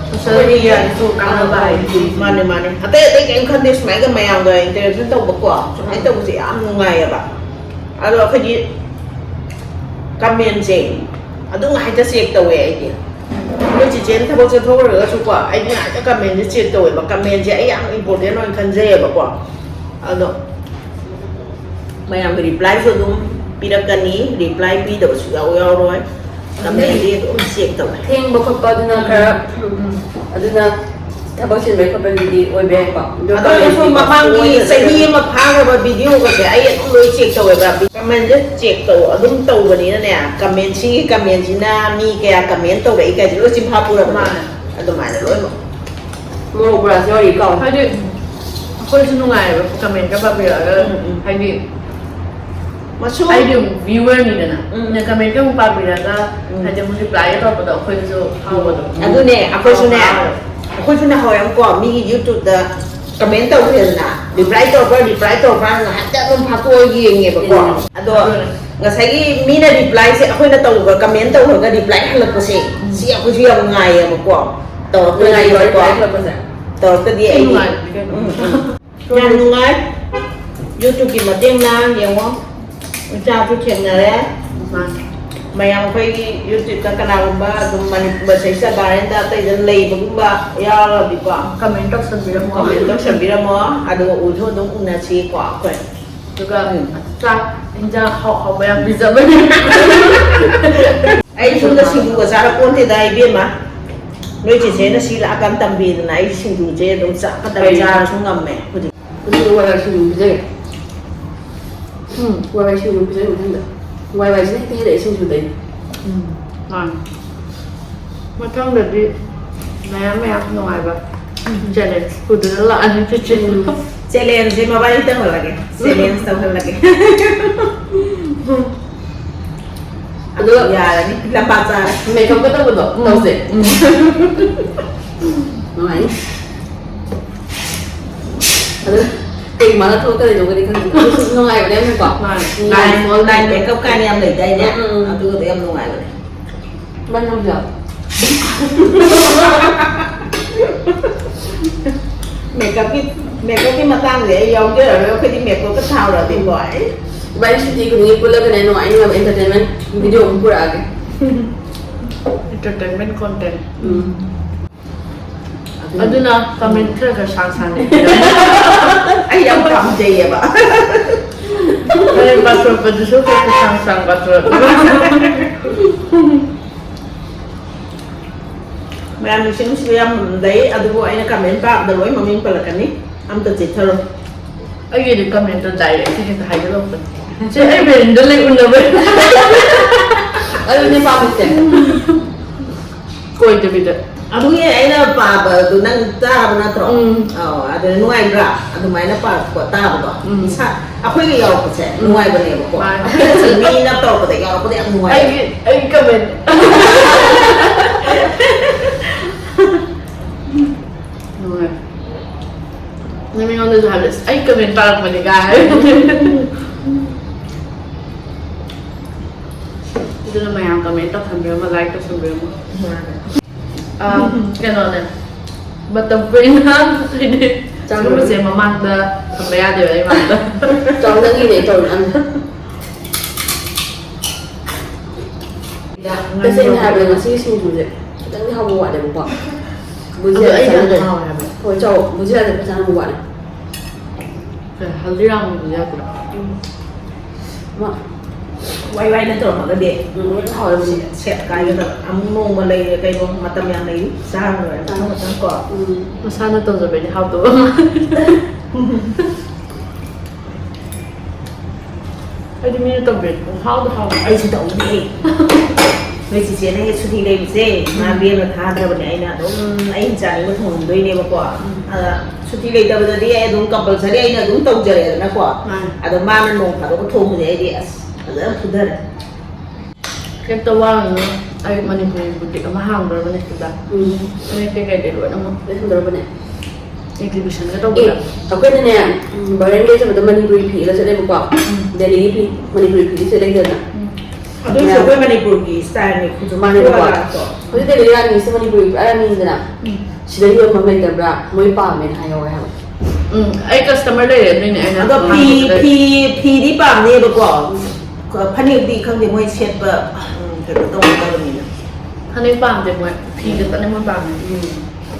Social media ꯁꯨ ꯀꯥꯟꯅꯕ ꯍꯥꯏꯕꯁꯤ꯫ ꯃꯥꯅꯦ, ꯃꯥꯅꯦ꯫ ꯑꯇꯩ ꯑꯇꯩ ꯀꯩꯝ ꯈꯟꯗꯦ, ꯁꯨꯃꯥꯏꯅ ꯃꯌꯥꯝꯒ interaction ꯇꯧꯕꯀꯣ, ꯁꯨꯃꯥꯏꯅ ꯇꯧꯕꯁꯦ ꯌꯥꯝ ꯅꯨꯡꯉꯥꯏꯌꯦꯕ꯫ ꯑꯗꯣ ꯑꯩꯈꯣꯏꯒꯤ comment ꯁꯦ ꯑꯗꯨꯝ ꯍꯦꯛꯇ check ꯇꯧꯋꯦ ꯑꯩꯗꯤ꯫ ꯑꯩꯈꯣꯏ ꯆꯤꯆꯦꯅ ꯊꯕꯛ ꯆꯠꯊꯣꯛꯎꯔꯒꯁꯨꯀꯣ, ꯑꯩꯗꯤ ꯉꯥꯏꯇ comment ꯁꯦ check ꯇꯧꯋꯦꯕ꯫ Comment ꯁꯦ ꯑꯩ ꯌꯥꯝ important ꯑꯣꯏꯅ ꯈꯟꯖꯩꯌꯦꯕꯀꯣ꯫ ꯑꯗꯣ ꯃꯌꯥꯝꯒꯤ reply ꯁꯨ ꯑꯗꯨꯝ ꯄꯤꯔꯛꯀꯅꯤ, reply ꯄꯤꯗꯕꯁꯨ ꯌꯥꯎ ꯌꯥꯎꯔꯣꯏ꯫ Comment ꯗꯤ ꯑꯗꯨꯝ check ꯇꯧꯋꯦ꯫ ꯊꯦꯡꯕ ꯈꯣꯠꯄ ꯑꯗꯨꯅ ꯈꯔ, ꯎꯝ, ꯑꯗꯨꯅ ꯊꯕꯛ ꯆꯤꯟꯕꯩ ꯈꯣꯠꯄꯒꯤꯗꯤ ꯑꯣꯏꯕ ꯌꯥꯏꯀꯣ꯫ ꯑꯗꯣ ꯑꯗꯨ ꯑꯣꯏꯔꯁꯨ comment ꯗꯤ ꯃꯃꯥꯡꯒꯤ ꯁꯣꯏꯗꯅ ꯆꯍꯤ ꯑꯃ ꯐꯥꯈ꯭ꯔꯕ video ꯒꯁꯦ ꯑꯩ ꯑꯗꯨꯝ ꯂꯣꯏ check ꯇꯧꯋꯦꯕ꯫ Comment ꯁꯦ check ꯇꯧ ꯑꯗꯨꯝ ꯇꯧꯕꯅꯤꯅꯅꯦ, comment ꯁꯤꯒꯤ comment ꯁꯤꯅ ꯃꯤ ꯀꯌꯥ comment ꯇꯧꯔꯛꯏ ꯀꯥꯏꯁꯦ ꯂꯣꯏ ꯆꯤꯟꯐꯥ ꯄꯨꯔꯕꯅꯦ꯫ ꯃꯥꯅꯦ꯫ ꯑꯗꯨꯃꯥꯏꯅ ꯂꯣꯏꯅꯃꯛ꯫ ꯃꯣꯔꯣꯛ ꯕꯣꯔꯥꯁꯦ ꯋꯥꯔꯤ ꯀꯥꯎꯔꯦ꯫ ꯍꯥꯏꯗꯤ ꯑꯩꯈꯣꯏꯁꯨ ꯅꯨꯡꯉꯥꯏꯌꯦꯕ comment ꯀ ꯄꯥꯕꯤꯔꯛꯑꯒ, ꯎꯝ, ꯎꯝ꯫ ꯍꯥꯏꯗꯤ ꯃꯁꯨ ꯑꯩꯗꯤ ꯑꯃꯨꯛ viewer ꯅꯤꯗꯅ, ꯎꯝ꯫ ꯑꯩꯅ comment ꯀ ꯑꯃꯨꯛ ꯄꯥꯕꯤꯔꯒ, ꯎꯝ꯫ ꯍꯥꯏꯗꯤ ꯑꯃꯨꯛ reply ꯒ ꯇꯧꯔꯛꯄꯗꯣ ꯑꯩꯈꯣꯏꯗꯁꯨ ꯍꯥꯎꯕꯗꯣ꯫ ꯑꯗꯨꯅꯦ, ꯑꯩꯈꯣꯏꯁꯨꯅꯦ, ꯍꯥꯎꯋꯦ꯫ ꯑꯩꯈꯣꯏꯁꯨ ꯅꯍꯥꯟꯋꯥꯏ ꯑꯃꯨꯛꯀꯣ ꯃꯤꯒꯤ YouTube ꯗ comment ꯇꯧꯈ꯭ꯔꯦꯗꯅ, reply ꯇꯧꯔꯛꯄ꯭ꯔꯥ, reply ꯇꯧꯔꯛꯄ꯭ꯔꯥ ꯉꯥꯏꯍꯥꯛꯇꯪ ꯑꯗꯨꯝ ꯐꯥꯛꯇꯣꯛꯑ ꯌꯦꯡꯉꯦꯕꯀꯣ꯫ ꯎꯝ꯫ ꯑꯗꯣ ꯑꯗꯨꯅꯦ꯫ ꯉꯁꯥꯏꯒꯤ ꯃꯤꯅ reply ꯁꯦ ꯑꯩꯈꯣꯏꯅ ꯇꯧꯕ, comment ꯇꯧꯈ꯭ꯔꯒ reply ꯍꯜꯂꯛꯄꯁꯦ, ꯎꯝ꯫ ꯁꯤ ꯑꯩꯈꯣꯏꯁꯨ ꯌꯥꯝ ꯉꯥꯏꯌꯦꯕꯀꯣ꯫ ꯇꯧꯔꯛꯇ꯭ꯔꯗꯤ ꯅꯨꯡꯉꯥꯏꯕ ꯍꯥꯏꯀꯣ꯫ Reply ꯍꯜꯂꯛꯄꯁꯦ꯫ ꯇꯧꯔꯛꯇ꯭ꯔꯗꯤ ꯑꯩꯗꯤ ꯅꯨꯡꯉꯥꯏꯕꯅꯤ ꯀꯩꯅꯣ꯫ ꯎꯝ, ꯎꯝ꯫ ꯌꯥꯝ ꯅꯨꯡꯉꯥꯏ꯫ YouTube ꯀꯤ ꯃꯇꯦꯡꯅ ꯌꯦꯡꯉꯣ꯫ ꯏꯆꯥꯁꯨ ꯊꯦꯡꯅꯔꯦ꯫ ꯃꯥꯅꯤ꯫ ꯃꯌꯥꯝ ꯑꯩꯈꯣꯏꯒꯤ YouTube ꯇ ꯀꯅꯥꯒꯨꯝꯕ ꯑꯗꯨꯝ ꯃꯅꯤꯄꯨꯔ ꯁꯤꯗꯩꯁꯤꯗ ꯚꯥꯔꯦꯟꯗ ꯑꯇꯩꯗ ꯂꯩꯕꯒꯨꯝꯕ ꯌꯥꯎꯔꯗꯤꯀꯣ꯫ Comment ꯇꯧꯁꯟꯕꯤꯔꯝꯃꯣ꯫ Comment ꯇꯧꯁꯟꯕꯤꯔꯝꯃꯣ꯫ ꯑꯗꯨꯒ ꯎꯁꯨ ꯑꯗꯨꯝ ꯎꯅꯁꯤꯀꯣ ꯑꯩꯈꯣꯏ꯫ ꯑꯗꯨꯒ ꯎꯝ꯫ ꯆꯥꯛ ꯏꯟꯖꯥꯡ ꯍꯥꯎ ꯍꯥꯎꯕ ꯌꯥꯝ ꯄꯤꯖꯕꯅꯦ꯫ ꯑꯩ ꯁꯣꯝꯗ ꯁꯤꯡꯖꯨꯒ ꯆꯥꯔꯛꯄꯣꯟꯇꯦꯗ ꯏꯕꯦꯝꯃ꯫ ꯅꯣꯏ ꯆꯦꯆꯦꯅ ꯁꯤ ꯂꯥꯛꯑꯀꯥꯟꯗ ꯇꯝꯕꯤꯗꯅ ꯑꯩ ꯁꯤꯡꯖꯨꯁꯦ ꯑꯗꯨꯝ ꯆꯥꯛ ꯈꯛꯇꯪ ꯀꯩ? ꯆꯥꯔꯁꯨ ꯉꯝꯃꯦ ꯍꯧꯖꯤꯛ꯫ ꯑꯗꯨ ꯋꯥꯏ ꯋꯥꯏ ꯁꯤꯡꯖꯨ ꯄꯤꯖꯒꯦ꯫ ꯎꯝ꯫ ꯋꯥꯏ ꯋꯥꯏ ꯁꯤꯡꯖꯨ ꯄꯤꯖꯒꯦ ꯃꯊꯪꯗ꯫ ꯋꯥꯏ ꯋꯥꯏꯁꯤꯅ ꯍꯦꯛꯇ ꯍꯦꯜꯂꯛꯑꯦ ꯁꯤꯡꯖꯨꯗꯩ꯫ ꯎꯝ꯫ ꯃꯥꯅꯤ꯫ ꯃꯊꯪꯗꯗꯤ ꯃꯌꯥꯝ ꯃꯌꯥꯝ ꯅꯨꯡꯉꯥꯏꯕ ꯎꯝ꯫ Challenge ꯄꯨꯗꯨꯅ ꯂꯥꯛꯑꯅꯤ ꯆꯤꯆꯦ꯫ ꯎꯝ꯫ Challenge ꯁꯦ ꯃꯕꯥꯅꯤ ꯇꯧꯍꯜꯂꯒꯦ꯫ Challenge ꯇꯧꯍꯜꯂꯒꯦ꯫ ꯑꯗꯨꯒ ꯌꯥꯔꯅꯤ꯫ ꯂꯝꯄꯥꯛ ꯆꯥꯔꯦ꯫ Makeup ꯀ ꯇꯧꯕꯗꯣ ꯎꯝ꯫ ꯇꯧꯁꯦ꯫ ꯎꯝ꯫ ꯅꯨꯡꯉꯥꯏꯅꯤ꯫ ꯑꯗꯨ ꯀꯩ ꯃꯥꯅ ꯊꯣꯛꯂꯛꯀꯗꯣꯏꯅꯣꯒꯗꯤ ꯈꯪꯗꯦ꯫ ꯑꯗꯨꯁꯨ ꯅꯨꯡꯉꯥꯏꯕꯅꯦ ꯌꯥꯝꯅꯀꯣ꯫ ꯃꯥꯅꯦ꯫ ꯎꯝ꯫ Line, line makeup ꯀꯥꯏꯅ ꯌꯥꯝ ꯂꯩꯗꯥꯏꯅꯦ? ꯎꯝ, ꯎꯝ, ꯎꯝ꯫ ꯑꯗꯨꯒꯗꯣ ꯌꯥꯝ ꯅꯨꯡꯉꯥꯏꯕꯅꯦ꯫ ꯃꯥꯅꯦ, ꯍꯧꯖꯤꯛ꯫ ꯃꯦꯀꯞꯀꯤ ꯃꯦꯀꯞꯀꯤ ꯃꯇꯥꯡꯁꯦ ꯑꯩ ꯌꯥꯎꯖꯔꯔꯣꯏ꯫ ꯑꯩꯈꯣꯏꯗꯤ ꯃꯦꯀꯞꯀ ꯊꯥꯔꯨꯔꯗꯤꯀꯣ ꯑꯩ ꯏꯕꯥꯅꯤ ꯁꯨꯇꯤ ꯈꯨꯗꯤꯡꯒꯤ ꯄꯨꯜꯂꯒꯅꯦ ꯅꯨꯡꯉꯥꯏ ꯅꯨꯡꯉꯥꯏꯕ entertainment video ꯑꯃ ꯄꯨꯔꯛꯑꯒꯦ꯫ Entertainment content. ꯎꯝ꯫ ꯑꯗꯨꯅ comment ꯈꯔ ꯈꯔ ꯁꯥꯡ ꯁꯥꯡꯅ ꯏꯕꯤꯔꯝꯃꯨ꯫ ꯑꯩ ꯌꯥꯝ ꯄꯥꯝꯖꯩꯌꯦꯕ꯫ ꯍꯣꯔꯦꯟ ꯄꯥꯊꯣꯔꯛꯄꯗꯨꯁꯨ ꯈꯔ ꯈꯔ ꯁꯥꯡ ꯁꯥꯡ ꯄꯥꯊꯣꯔꯛꯑꯣ꯫ ꯃꯌꯥꯝ ꯅꯨꯡꯁꯤ ꯅꯨꯡꯁꯤꯕ ꯌꯥꯝ ꯂꯩ, ꯑꯗꯨꯕꯨ ꯑꯩꯅ comment ꯄꯥꯕꯗ ꯂꯣꯏ ꯃꯃꯤꯡ ꯄꯜꯂꯛꯀꯅꯤ꯫ ꯑꯝꯇ ꯆꯤꯠꯊꯔꯣ꯫ ꯑꯩꯒꯤꯗꯤ comment ꯇꯣ direct ꯍꯦꯛꯇ ꯍꯥꯏꯖꯜꯂꯛꯄꯅꯦ꯫ ꯁꯤ ꯑꯩ brain ꯗ ꯂꯩ ꯎꯅꯕ꯫ ꯑꯗꯨꯅꯦ ꯄꯥꯝꯃꯤꯁꯦ꯫ ꯀꯣꯏꯗꯕꯤꯗ꯫ ꯑꯗꯨꯒꯤ ꯑꯩꯅ ꯄꯥꯕꯗꯨ ꯅꯪ ꯇꯥꯔꯕ ꯅꯠꯇ꯭ꯔꯣ? ꯎꯝ꯫ ꯑꯧ, ꯑꯗꯨꯅ ꯅꯨꯡꯉꯥꯏꯕ꯭ꯔꯥ? ꯑꯗꯨꯃꯥꯏꯅ ꯄꯥꯔꯛꯄ ꯇꯥꯕꯗꯣ꯫ ꯎꯝ꯫ ꯏꯁꯥ, ꯑꯩꯈꯣꯏꯒ ꯌꯥꯎꯔꯛꯄꯁꯦ ꯎꯝ꯫ ꯅꯨꯡꯉꯥꯏꯕꯅꯦꯕꯀꯣ꯫ ꯃꯥꯅꯦ꯫ ꯑꯩꯈꯣꯏꯅ ꯁꯨꯝ ꯃꯤꯅ ꯇꯧꯔꯛꯄꯗ ꯌꯥꯎꯔꯛꯄꯗ ꯌꯥꯝ ꯅꯨꯡꯉꯥꯏ꯫ ꯑꯩꯒꯤ, ꯑꯩꯒꯤ comment꯫ ꯅꯨꯡꯉꯥꯏ꯫ ꯅꯪ ꯃꯤꯉꯣꯟꯗꯁꯨ ꯍꯥꯏꯕꯗ, "ꯑꯁ, ꯑꯩ comment ꯄꯥꯔꯛꯄꯅꯦ" ꯀꯥꯏ꯫ ꯑꯗꯨꯅ ꯃꯌꯥꯝ comment ꯇꯧꯁꯟꯕꯤꯔꯝꯃꯣ, like ꯇꯧꯁꯟꯕꯤꯔꯝꯃꯣ꯫ ꯃꯥꯅꯦ꯫ ꯑꯥ, ꯀꯩꯅꯣꯅꯦ, ꯃꯇꯝ ꯀꯨꯏꯅ ꯍꯥꯏꯗꯤ ꯆꯥꯔꯨꯔꯦ꯫ ꯁꯤꯒꯨꯝꯕꯁꯦ ꯃꯃꯥꯡꯗ ꯊꯝꯕ ꯌꯥꯗꯦꯕ, ꯑꯩ ꯃꯥꯡꯗ꯫ ꯆꯥꯎꯅꯒꯤꯅꯦ ꯇꯧꯔꯤꯗꯣ꯫ ꯇꯁꯦꯡꯅ ꯍꯥꯏꯕꯗ ꯉꯁꯤꯒꯤ ꯁꯤꯡꯖꯨꯁꯦ ꯈꯤꯇꯪꯗꯤ ꯍꯥꯎꯕ ꯋꯥꯠꯂꯦꯕꯀꯣ꯫ ꯑꯗꯣ ꯕꯨꯖꯤꯌꯥ ꯑꯩꯗꯤ ꯌꯥꯝ ꯆꯥꯅꯤꯡꯉꯦ꯫ ꯍꯥꯎꯋꯦ ꯍꯥꯏꯕ꯫ ꯍꯣꯏ, ꯆꯥꯎ, ꯕꯨꯖꯤꯌꯥꯁꯦ ꯐꯖꯅ ꯍꯥꯎꯕ ꯋꯥꯠꯂꯦ꯫ ꯀꯩ, ꯍꯜꯗꯤꯔꯥꯝꯒꯤ ꯕꯨꯖꯤꯌꯥꯗꯨꯔꯣ? ꯎꯝ꯫ ꯃꯥ꯫ ꯋꯥꯏ ꯋꯥꯏꯅ ꯇꯧꯔꯝꯃꯒꯗꯤ ꯎꯝ, ꯂꯣꯏꯅ ꯍꯥꯎꯋꯦ ꯕꯨꯖꯤꯌꯥ꯫ ꯁꯦꯠ ꯀꯥꯏꯒꯗꯕ꯫ ꯑꯃꯨꯛ ꯅꯣꯡꯃ ꯂꯩꯔꯦ ꯀꯩꯅꯣ, ꯃꯇꯝ ꯌꯥꯝ ꯂꯩꯔꯤ꯫ ꯆꯥꯔ ꯂꯣꯏꯔꯦ ꯃꯊꯪ ꯃꯊꯪ ꯀꯣ꯫ ꯎꯝ꯫ ꯃꯁꯥꯅ ꯇꯧꯖꯕꯩꯗꯤ ꯍꯥꯎꯇꯕ꯫ ꯑꯩꯗꯤ ꯃꯤꯅ ꯇꯧꯕꯤꯔꯗꯤ ꯄꯨꯡꯍꯥꯎꯗ ꯍꯥꯎꯋꯦ꯫ ꯑꯩꯁꯨ ꯇꯧꯅꯤꯍꯦ꯫ ꯅꯣꯏ ꯆꯤꯆꯦꯅ ꯍꯦꯛ ꯁꯨꯇꯤ ꯂꯩꯕꯁꯦ, ꯃꯥ ꯎꯝ꯫ ꯂꯦꯝꯅ ꯊꯥꯗ꯭ꯔꯕꯅꯦ꯫ ꯑꯩꯅ ꯑꯗꯨꯝ ꯑꯩꯅ ꯆꯥꯅꯤꯡꯕ ꯊꯣꯡꯍꯟꯗꯣꯏꯅꯦꯕꯀꯣ꯫ ꯎꯝ꯫ ꯑꯗ ꯁꯨꯇꯤ ꯂꯩꯇꯕꯗꯗꯤ ꯑꯩ ꯑꯗꯨꯝ compulsory ꯑꯩꯅ ꯑꯗꯨꯝ ꯇꯧꯖꯔꯦꯗꯅꯀꯣ꯫ ꯃꯥꯅꯦ꯫ ꯑꯗꯣ ꯃꯥꯅ ꯅꯣꯡ ꯐꯥꯗꯣꯛꯀ ꯊꯣꯡꯕꯁꯦ ꯑꯩꯗꯤ ꯑꯁ ꯐꯖꯅ ꯐꯨꯊꯔꯦ꯫ ꯀꯩꯝꯇ ꯋꯥꯔꯨꯅꯨ, ꯑꯩ ꯃꯅꯤꯄꯨꯔꯤ boutique ꯑꯃ ꯍꯥꯡꯗꯣꯔꯕꯅꯦ ꯁꯤꯗ꯫ ꯎꯝ꯫ ꯐꯅꯦꯛ ꯀꯩꯀꯩꯗꯤ ꯂꯣꯏꯅꯃꯛ꯫ ꯂꯣꯏ ꯍꯥꯡꯗꯣꯔꯕꯅꯦ꯫ Exhibitionꯒ ꯑꯦ, ꯇꯧꯕꯗ꯫ ꯑꯩꯈꯣꯏꯅꯅꯦ, ꯎꯝ, ꯕꯥꯏꯔꯦꯟꯒꯤ ꯆꯠꯄꯗ ꯃꯅꯤꯄꯨꯔꯤ ꯐꯤ ꯏꯜꯂ ꯆꯠꯂꯦꯕꯀꯣ꯫ ꯎꯝ꯫ ꯗꯦꯜꯂꯤꯒꯤ ꯐꯤ, ꯃꯅꯤꯄꯨꯔꯤ ꯐꯤꯗꯤ ꯁꯦꯠꯂꯛꯇꯦꯗꯅ꯫ ꯎꯝ꯫ ꯑꯗꯨꯏꯁꯨ ꯃꯌꯥꯝ ꯑꯩꯈꯣꯏ ꯃꯅꯤꯄꯨꯔꯒꯤ styleꯅꯦ, ꯈꯨꯖꯨ ꯃꯥꯅꯦꯕꯀꯣ꯫ ꯈꯨꯌꯥꯗꯣ꯫ ꯍꯧꯖꯤꯛꯇꯤ ꯔꯥꯅꯤꯁꯦ ꯃꯅꯤꯄꯨꯔꯒꯤ ꯄꯨꯔꯥ ꯔꯥꯅꯤꯅꯤꯗꯅ꯫ ꯁꯤꯗ ꯌꯣꯟꯐꯝ ꯂꯩꯇꯕ꯭ꯔꯥ? ꯃꯣꯏ ꯄꯥꯝꯃꯦꯅ ꯍꯥꯏꯍꯧꯋꯦ ꯍꯥꯏꯕ꯫ ꯎꯝ, ꯑꯩ ꯀꯁꯇꯃꯔ ꯂꯩꯔꯦ, ꯑꯗꯨꯏꯅꯦ ꯑꯩꯅ ꯑꯗꯣ ꯐꯤ ꯍꯪꯕꯗ꯫ ꯐꯤ ꯐꯤꯗꯤ ꯄꯥꯝꯅꯦꯕꯀꯣ꯫ ꯐꯅꯦꯛꯇꯤ ꯈꯪꯗꯦ ꯃꯣꯏ ꯁꯦꯠꯄ ꯎꯝ, ꯀꯩꯅꯣ ꯇꯧꯒꯗꯕꯅꯤꯅ꯫ ꯐꯅꯦꯛ ꯄꯥꯝꯗꯦ ꯃꯣꯏ, ꯐꯤ ꯈꯛꯇꯅꯦ ꯃꯣꯏ ꯄꯥꯝꯃꯤ꯫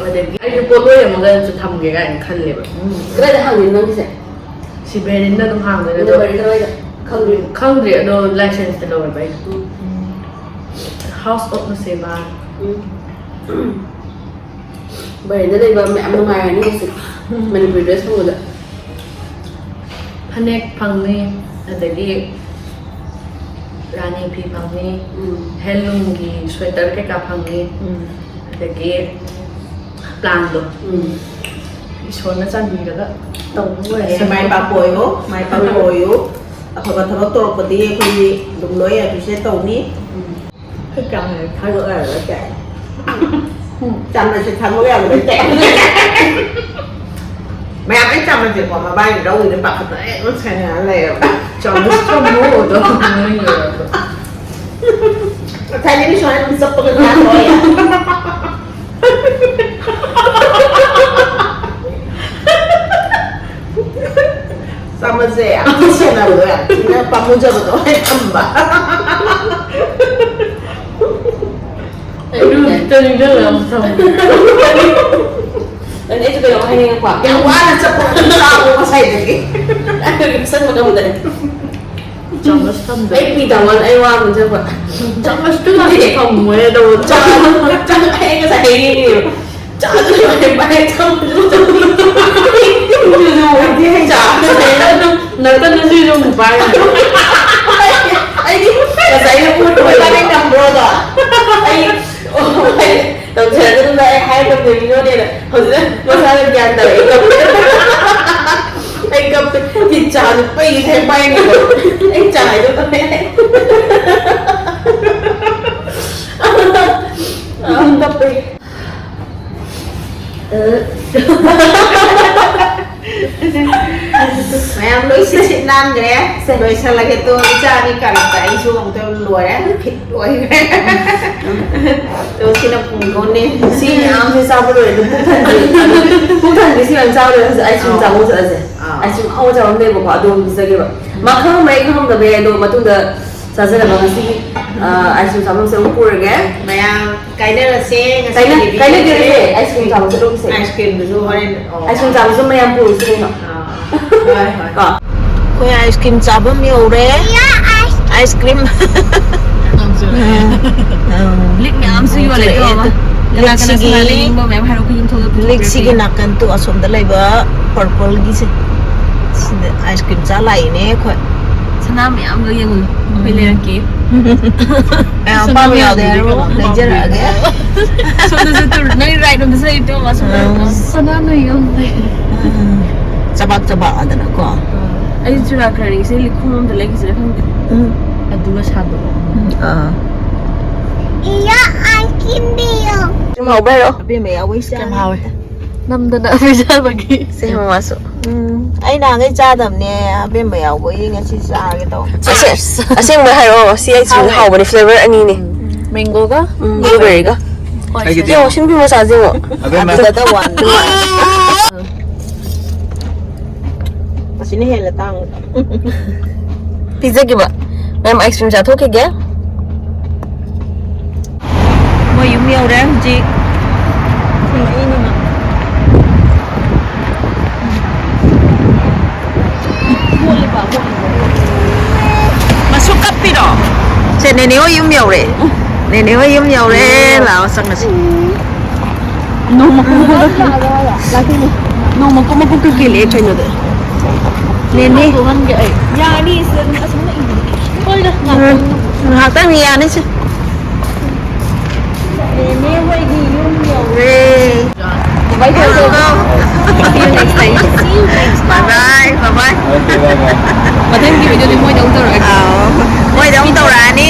ꯑꯗꯒꯤ ꯑꯩꯁꯨ ꯄꯣꯠꯂꯣꯏ ꯑꯃꯒꯁꯨ ꯊꯝꯒꯦ ꯀꯥꯏꯅ ꯈꯜꯂꯦꯕ꯫ ꯎꯝ꯫ ꯀꯗꯥꯏꯗ ꯍꯥꯡꯉꯤꯅꯣ ꯅꯪꯒꯤꯁꯦ? ꯁꯤ ꯕꯦꯔꯤꯟꯗ ꯑꯗꯨꯝ ꯍꯥꯡꯗꯣꯏꯅꯦ ꯑꯗꯣ꯫ ꯅꯝꯕꯔꯗꯤ ꯀꯗꯥꯏꯗ? ꯈꯪꯗ꯭ꯔꯤ꯫ ꯈꯪꯗ꯭ꯔꯤ ꯑꯗꯣ, ꯂꯥꯏꯁꯦꯟꯁꯇ ꯂꯧꯋꯦꯕ ꯑꯩꯅ꯫ ꯎꯝ꯫ House of ꯃꯁꯦꯕꯥ꯫ ꯎꯝ꯫ ꯕꯦꯔꯤꯟꯗ ꯂꯩꯕ ꯃꯌꯥꯝ ꯅꯨꯡꯉꯥꯏꯔꯅꯤ ꯍꯧꯖꯤꯛ꯫ ꯃꯅꯤꯄꯨꯔꯤ ꯗ꯭ꯔꯦꯁ ꯐꯪꯕꯗ꯫ ꯐꯅꯦꯛ ꯐꯪꯅꯤ, ꯑꯗꯒꯤ ꯔꯥꯅꯤ ꯐꯤ ꯐꯪꯅꯤ, ꯎꯝ꯫ ꯍꯦꯟꯂꯨꯝꯒꯤ ꯁ꯭ꯋꯦꯇꯔ ꯀꯩꯀꯥ ꯐꯪꯅꯤ, ꯎꯝ꯫ ꯑꯗꯒꯤ ꯄ꯭ꯂꯥꯟꯗꯣ꯫ ꯎꯝ꯫ ꯏꯁꯣꯔꯅ ꯆꯥꯟꯕꯤꯔꯒ ꯇꯧꯕ ꯑꯣꯏꯔꯦ꯫ ꯃꯥꯏ ꯄꯥꯛꯄ ꯑꯣꯏꯌꯣ, ꯃꯥꯏ ꯄꯥꯛꯄ ꯑꯣꯏꯌꯣ꯫ ꯑꯐꯕ ꯊꯕꯛ ꯇꯧꯔꯛꯄꯗꯤ ꯑꯩꯈꯣꯏꯗꯤ ꯑꯗꯨꯝ ꯂꯣꯏ ꯑꯦꯄ꯭ꯔꯤꯁꯤꯌꯦꯠ ꯇꯧꯅꯤ꯫ ꯈꯨꯠ ꯀꯥꯡ ꯍꯦꯟꯅ ꯊꯥꯗꯣꯛꯑꯔꯣꯏ ꯀꯥꯏ꯫ ꯆꯥꯃꯁꯁꯦ ꯊꯥꯗꯣꯛ ꯌꯥꯕ ꯅꯠꯇꯦ꯫ ꯃꯌꯥꯝ ꯑꯩ ꯆꯥꯃꯁꯁꯦꯀꯣ ꯃꯕꯥꯏꯅ ꯂꯧꯒꯤꯅ ꯄꯥꯈꯠꯇꯅ ꯑꯩ ꯑꯗꯨꯝ ꯁꯦꯟꯅꯔ ꯂꯩꯔꯕ꯫ ꯆꯥꯃꯁ ꯊꯝꯃꯣ ꯑꯗꯣ ꯅꯣꯏ ꯌꯧꯔꯒ꯫ ꯉꯁꯥꯏꯗꯒꯤ ꯁꯨꯃꯥꯏꯅ ꯑꯗꯨꯝ ꯆꯞꯄꯒ ꯉꯥꯡꯕ ꯑꯩ꯫ ꯆꯥꯃꯁꯁꯦ ꯌꯥꯝ ꯊꯤ ꯁꯦꯟꯅꯕꯗꯣ ꯌꯥꯝ ꯊꯤꯅ ꯄꯥꯝꯃꯨꯖꯕꯗꯣ ꯑꯩ ꯊꯝꯕ꯫ ꯑꯩ ꯍꯧꯖꯤꯛꯇ ꯅꯤꯡꯁꯤꯡꯉꯛꯑꯦ ꯑꯃꯨꯛ ꯊꯝꯒꯦ꯫ ꯑꯗꯨꯅ ꯑꯩꯁꯨ ꯀꯩꯅꯣꯝ ꯍꯥꯏꯅꯤꯡꯉꯛꯄ꯫ ꯌꯥꯝ ꯋꯥꯅ ꯆꯠꯄ ꯇꯥꯕ ꯉꯁꯥꯏꯗꯒꯤ꯫ ꯑꯩꯈꯣꯏꯒꯤ ꯄꯤꯁꯟꯕ ꯉꯝꯗ꯭ꯔꯦ꯫ ꯆꯥꯃꯁ ꯊꯝꯗꯦ꯫ ꯑꯩ ꯄꯤ ꯇꯥꯃꯣꯅ ꯑꯩ ꯋꯥ ꯉꯥꯡꯖꯕ꯫ ꯆꯥꯃꯁꯇꯨ ꯂꯥꯛꯑꯦ ꯊꯝꯃꯣꯏ ꯑꯗꯣ꯫ ꯆꯥꯃꯁ ꯑꯩ ꯉꯁꯥꯏ ꯍꯥꯏꯅꯤꯡꯉꯤꯅꯦꯕ꯫ ꯆꯥꯃꯁ ꯂꯣꯏꯔꯦ ꯚꯥꯏ ꯊꯝꯃꯁꯨ ꯆꯥꯃꯁ ꯂꯣꯏꯔꯦ꯫ ꯆꯥꯃꯁ ꯂꯣꯏꯔꯦ꯫ ꯅꯥꯀꯟꯗ ꯁꯤꯁꯨ ꯑꯃꯨꯛ ꯄꯥꯏꯔꯦ꯫ ꯑꯩꯗꯤ ꯉꯁꯥꯏꯅ ꯄꯣꯠ ꯂꯣꯏꯕ ꯅꯪ ꯅꯝꯕ꯭ꯔꯣꯗꯣ? ꯑꯩ ꯑꯣ, ꯑꯩ ꯇꯧꯖꯔꯒꯅꯨ ꯑꯩ ꯍꯥꯏꯔꯛꯀꯗꯕꯅꯦ ꯃꯤꯉꯣꯟꯗ꯫ ꯍꯧꯖꯤꯛꯅ ꯃꯁꯥꯅ ꯒ꯭ꯌꯥꯟ ꯇꯥꯔꯛꯑꯦ꯫ ꯑꯩ ꯀꯞꯄꯦ꯫ ꯇꯤꯟ ꯆꯥꯗ ꯄꯩ ꯍꯦꯛ ꯄꯥꯏꯅꯤꯀꯣ꯫ ꯑꯩ ꯆꯥ ꯍꯥꯏꯗꯣꯛꯀꯅꯤ꯫ ꯑꯗꯨꯝ ꯀꯞꯄꯦ꯫ ꯃꯌꯥꯝ ꯂꯣꯏ ꯁꯤꯠ ꯁꯤꯠ ꯅꯥꯟꯈ꯭ꯔꯦ꯫ ꯁꯦ꯫ ꯂꯣꯏꯁꯜꯂꯒꯦ ꯇꯣ, ꯏꯆꯥ ꯑꯅꯤ ꯀꯥꯔꯛꯇ ꯑꯩꯁꯨ ꯑꯃꯨꯛꯇ ꯂꯣꯏꯔꯦ, ꯐꯤꯠ ꯑꯣꯏꯈ꯭ꯔꯦ꯫ ꯇꯣ ꯁꯤꯅ ꯄꯨꯡꯗꯣꯟꯅꯦ꯫ ꯁꯤ ꯃꯌꯥꯝꯁꯦ ꯆꯥꯕ ꯂꯣꯏꯔꯦ, ꯑꯗꯨ ꯄꯨꯛ ꯊꯟꯗ꯭ꯔꯤ꯫ ꯄꯨꯛ ꯊꯟꯗ꯭ꯔꯤ, ꯁꯤ ꯃꯌꯥꯝ ꯆꯥꯕ ꯂꯣꯏꯔꯦ꯫ ꯍꯧꯖꯤꯛ ꯑꯥꯏꯁ ꯀ꯭ꯔꯤꯝ ꯑꯥ꯫ ꯆꯥꯕ ꯑꯃꯨꯛ ꯆꯠꯂꯁꯦ꯫ ꯑꯥ꯫ ꯑꯥꯏꯁ ꯀ꯭ꯔꯤꯝ ꯑꯍꯥꯎꯕ ꯆꯥꯕ ꯑꯃ ꯂꯩꯕꯀꯣ, ꯑꯗꯨ ꯑꯃꯨꯛ ꯄꯤꯖꯒꯦꯕ꯫ ꯃꯥ ꯈꯪꯉꯝꯕ꯭ꯔꯥ ꯑꯩ ꯈꯪꯉꯝꯗꯕ꯭ꯔꯥ ꯑꯗꯣ ꯃꯇꯨꯡꯗ ꯆꯥꯖꯅꯕ ꯉꯁꯤꯒꯤ, ꯑ, ꯑꯥꯏꯁ ꯀ꯭ꯔꯤꯝ ꯆꯥꯐꯝꯁꯦ ꯑꯃꯨꯛ ꯄꯨꯔꯒꯦ꯫ ꯃꯌꯥꯝ ꯀꯥꯏꯅꯔꯁꯦ ꯉꯁꯤꯒꯤꯗꯤ ꯀꯥꯏꯅ-, ꯀꯥꯏꯅꯗꯔꯁꯦ, ꯚꯤꯗꯤꯑꯣꯁꯦ꯫ ꯑꯥꯏꯁ ꯀ꯭ꯔꯤꯝ ꯆꯥꯕ ꯆꯠꯂꯨꯁꯦ꯫ ꯑꯥꯏꯁ ꯀ꯭ꯔꯤꯝꯗꯨꯁꯨ ꯍꯣꯔꯦꯟ, ꯑꯣ꯫ ꯑꯥꯏꯁ ꯀ꯭ꯔꯤꯝ ꯆꯥꯕꯁꯨ ꯃꯌꯥꯝ ꯄꯨꯔꯨꯁꯦ ꯀꯩꯅꯣ꯫ ꯑꯥ, ꯍꯣꯏ, ꯍꯣꯏ꯫ ꯀꯣ꯫ ꯑꯩꯈꯣꯏ ꯑꯥꯏꯁ ꯀ꯭ꯔꯤꯝ ꯆꯥꯐꯝ ꯌꯧꯔꯦ꯫ Ice cream. ꯂꯤꯛ ꯃꯌꯥꯝꯁꯨ ꯌꯣꯜꯂꯦ, ꯌꯣꯜꯂꯦ꯫ ꯀꯅꯥ ꯀꯅꯥ ꯂꯤꯛꯁꯤꯒꯤ, ꯁꯅꯥ ꯂꯩꯅꯤꯡꯕ ꯃꯌꯥꯝ ꯍꯥꯏꯔꯛꯑꯣ, ꯑꯩꯈꯣꯏ ꯌꯨꯝꯊꯣꯛꯑꯒ ꯄꯨꯊꯣꯛꯄꯤꯔꯛꯀꯦ꯫ ꯂꯤꯛꯁꯤꯒꯤ ꯅꯥꯀꯟ ꯇꯨ ꯑꯁꯣꯝꯗ ꯂꯩꯕ ꯄꯔꯄꯜꯒꯤꯁꯦ꯫ ꯁꯤꯗ ꯑꯥꯏꯁ ꯀ꯭ꯔꯤꯝ ꯆꯥ ꯂꯥꯛꯏꯅꯦ ꯑꯩꯈꯣꯏ꯫ ꯁꯅꯥ ꯃꯌꯥꯝꯗꯣ ꯌꯦꯡꯉꯨ꯫ ꯑꯩꯈꯣꯏ ꯂꯩꯔꯛꯀꯦ꯫ ꯃꯌꯥꯝ ꯑꯄꯥꯝꯕ ꯌꯥꯎꯗꯦ ꯍꯥꯏꯔꯣ? ꯂꯩꯖꯔꯛꯑꯒꯦ꯫ ꯁꯣꯝꯗꯁꯨ ꯇꯨ-, ꯅꯪ right ꯔꯣꯝꯗꯁꯨ ꯂꯩꯇ꯭ꯔꯣ? ꯑꯁꯣꯝꯗ ꯎꯝ꯫ ꯁꯅꯥ ꯅꯣꯏ ꯌꯣꯟꯕ ꯂꯩ꯫ ꯎꯝ꯫ ꯆꯕꯥꯛ ꯆꯕꯥꯛ ꯑꯗꯅꯀꯣ꯫ ꯑꯩ ꯆꯨꯔꯥꯀꯔꯟꯒꯤꯁꯦ ꯂꯤꯛꯈꯣꯝ ꯑꯝꯗ ꯂꯩꯈꯤꯁꯤꯔ ꯈꯪꯗꯦ꯫ ꯎꯝ꯫ ꯑꯗꯨꯒ ꯁꯥꯗꯣꯛꯑꯣ꯫ ꯎꯝ꯫ ꯑꯥ꯫ ꯏꯌꯥ, ꯑꯥꯏꯁ ꯀ꯭ꯔꯤꯝ ꯄꯤꯌꯣ꯫ ꯀ꯭ꯔꯤꯝ ꯍꯥꯎꯕ ꯍꯥꯏꯔꯣ? ꯑꯕꯦꯝꯃ ꯌꯥꯎꯕꯩ ꯆꯥ꯫ ꯀ꯭ꯔꯤꯝ ꯍꯥꯎꯋꯦ꯫ ꯅꯝꯗꯅ ꯄꯤꯖꯕꯒꯤ꯫ ꯁꯦ ꯃꯃꯥꯁꯨ꯫ ꯎꯝ꯫ ꯑꯩ ꯅꯍꯥꯟꯈꯩ ꯆꯥꯗꯕꯅꯦ, ꯑꯕꯦꯝꯃ ꯌꯥꯎꯕꯒꯤ ꯉꯁꯤ ꯆꯥꯒꯦ ꯇꯧꯕ꯫ ꯑꯁꯦ-, ꯑꯁꯦꯡꯕ ꯍꯥꯏꯔꯛꯑꯣ, ꯁꯤ ꯑꯥꯏꯁ ꯀ꯭ꯔꯤꯝ ꯍꯥꯎꯋꯦ꯫ ꯍꯥꯎꯕꯅꯦ, flavor ꯑꯅꯤꯅꯦ꯫ ꯎꯝ꯫ Mango ꯒ ꯎꯝ, blueberry ꯒ꯫ ꯍꯣꯏ, ꯑꯩꯒꯤꯗꯤ ꯁꯦ꯫ ꯌꯦꯡꯉꯣ, ꯁꯤ ꯅꯨꯄꯤ ꯃꯆꯥꯁꯦ ꯌꯦꯡꯉꯣ꯫ ꯑꯕꯦꯝꯃ꯫ ꯑꯗꯨꯗ one꯫ ꯑꯁꯤꯅ ꯍꯦꯟꯅ ꯇꯥꯡꯕ꯫ ꯄꯤꯖꯒꯦꯕ꯫ ꯃꯌꯥꯝ ꯑꯥꯏꯁ ꯀ꯭ꯔꯤꯝ ꯆꯥꯊꯣꯛꯈꯤꯒꯦ꯫ ꯃꯣꯏ ꯌꯨꯝ ꯌꯧꯔꯦ ꯍꯧꯖꯤꯛ꯫ ꯃꯁꯨ ꯀꯞꯄꯤꯔꯣ? ꯁꯦ, ꯅꯦꯅꯦ ꯍꯣꯏ ꯌꯨꯝ ꯌꯧꯔꯦ꯫ ꯅꯦꯅꯦ ꯍꯣꯏ ꯌꯨꯝ ꯌꯧꯔꯦ꯫ ꯂꯥꯛꯑꯣ, ꯆꯪꯉꯁꯤ꯫ ꯅꯣꯡꯃ ꯀꯨꯝꯕ ꯅꯣꯡꯃ ꯀꯨꯝꯕ ꯀꯨꯝ ꯀꯦꯜꯂꯛꯑꯦ ꯀꯩꯅꯣꯗ꯫ ꯅꯦꯅꯦ꯫ ꯌꯥꯅꯤ, ꯁꯤꯗ ꯑꯗꯨꯝ ꯑꯁꯨꯝꯅ ꯏꯕꯗꯤ꯫ ꯍꯣꯏꯗ, ꯉꯥꯏꯈꯣ꯫ ꯎꯝ, ꯉꯥꯏꯍꯥꯛꯇꯪ ꯌꯥꯅꯤ ꯁꯦ꯫ ꯅꯦꯅꯦ ꯍꯣꯏꯒꯤ ꯌꯨꯝ ꯌꯧꯔꯦ꯫ Bye bye, bye bye, bye bye. ꯃꯊꯪꯒꯤ video ꯗꯤ ꯃꯣꯏꯗ ꯑꯃꯨꯛ ꯇꯧꯔꯛꯑꯒꯦ꯫ ꯑꯥꯎ, ꯃꯣꯏꯗ ꯑꯃꯨꯛ ꯇꯧꯔꯛꯑꯅꯤ꯫